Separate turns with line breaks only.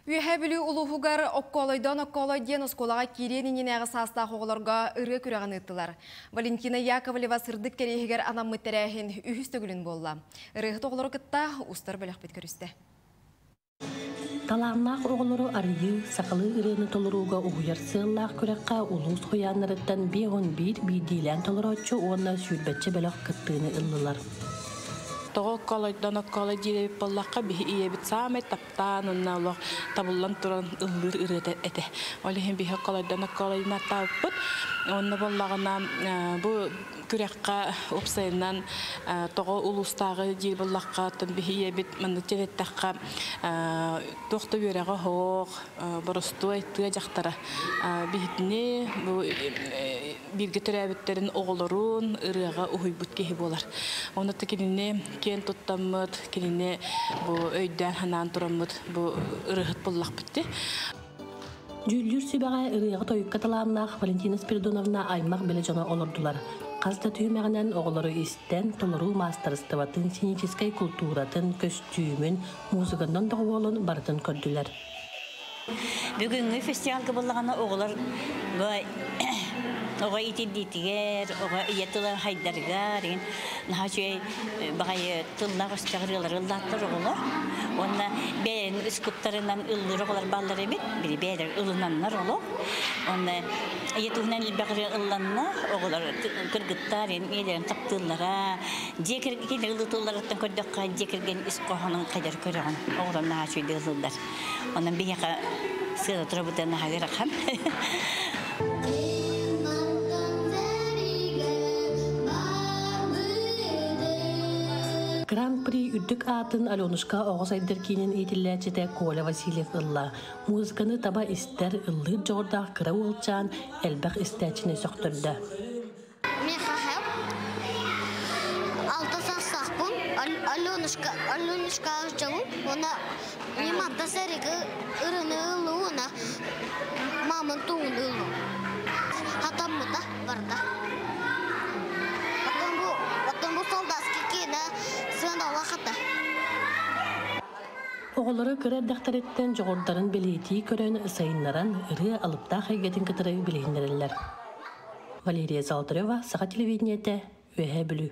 Үөһээ Бүлүү улууһугар Оккоолойдоон Оккоолой диэн оскуолаҕа киириэн иннинээҕи саастаах оҕолорго ырыа күрэҕин ыыттылар. Валентина Яковлева сырдык кэриэһигэр анаммыт тэрээһин үһүс төгүлүн буолла. Ырыаһыт оҕолору кытта устар бөлөхпүт көрүстэ.
Талааннаах оҕолору арыйыы, сахалыы ырыаны толорууга уһуйар сыаллаах күрэххэ улуус хуйааннарыттан 51 биирдиилээн толорооччу уонна сүүрбэччэ бөлөх кыттыыны ыллылар.
Тоҕо окколойдон окколой диир эбит буоллахха, биһи ийэбит саамай таптаан уонна олох табыллан туран ыллыыр ырыата этэ. Ол иһин биһи окколойдон окколойун аттаабыппыт. Уонна буоллаҕына бу күрэххэ уопсайынан тоҕо улуустааҕы диир буоллахха, оттон биһи ийэбит маннык эттэххэ туох да үөрэҕэ оһох, боростуой тыа дьахтара биһитини бу бииргэ төрөөбүттэрин оҕолорун ырыаҕа уһуйбут киһи буолар. Онно кинини киэн туттаммыт, кинини бу өйдөөн-санаан тураммыт бу ырыаһыт буллахпыт дии.
Дьүүллүүр сүбэҕэ ырыаҕа тойукка талааннаах Валентина Спиридоновна аймах билэ дьоно олордулар. Хас да түһүмэҕинэн оҕолору истэн, толоруу маастарыстыбатын, сценическэй култууратын, көстүүмүн, музыканан доҕуһуолун барытын көрдүлэр.
Бүгүҥҥү фестивальга буоллаҕына оҕолор оҕо итирдиитигэр, оҕо ийэ тыла хайдарыгар наһаа үчүгэй баҕайы тыллаах өстөөх ырыалары ыллааттар оҕолор. Уонна бэйэлэрин искуттарынан ыллыыр оҕолор бааллар эбит, били бэйэлэр ылынаннар олох. Уонна ийэ туһунан элбэх ырыа ылланна, оҕолор кыргыттар ийэлэрин таптыыллара, дьиэ кэргэн ылытылларыттан көрдөххө дьиэ кэргэн ис хоһоонун хайдар көрөҕүн, оҕолор наһаа үчүгэйдик ыллыыллар. Онон биһиэхэ сыана турабыта наһаа ыарахан.
Гран-при үрдүк аатын Аленушка оҕо сайдар киинин иитиллээччитэ Коля Васильев ылла. Музыканы таба истэр, ыллыыр дьоҕурдаах кыра уолчаан элбэх истээччини сөхтөрдө.
Михаил, алта саастаахпын, Аленушка, Аленушка дьолум, уонна мимарда сэрики ырыны ыллы уонна мамын тугун ыллым. Хатаммыта барда. Потом бу, потом бу солдатский киинэ сыаналаах хата.
Оҕолору кыра эрдэхтэриттэн дьоҕурдарын бэлиэтии көрөн, сайыннаран, ырыа алыптаах эйгэтин кытары билиһиннэрэллэр. Валерия Золотарева, Саха телевидениетэ, Үөһээ Бүлүү.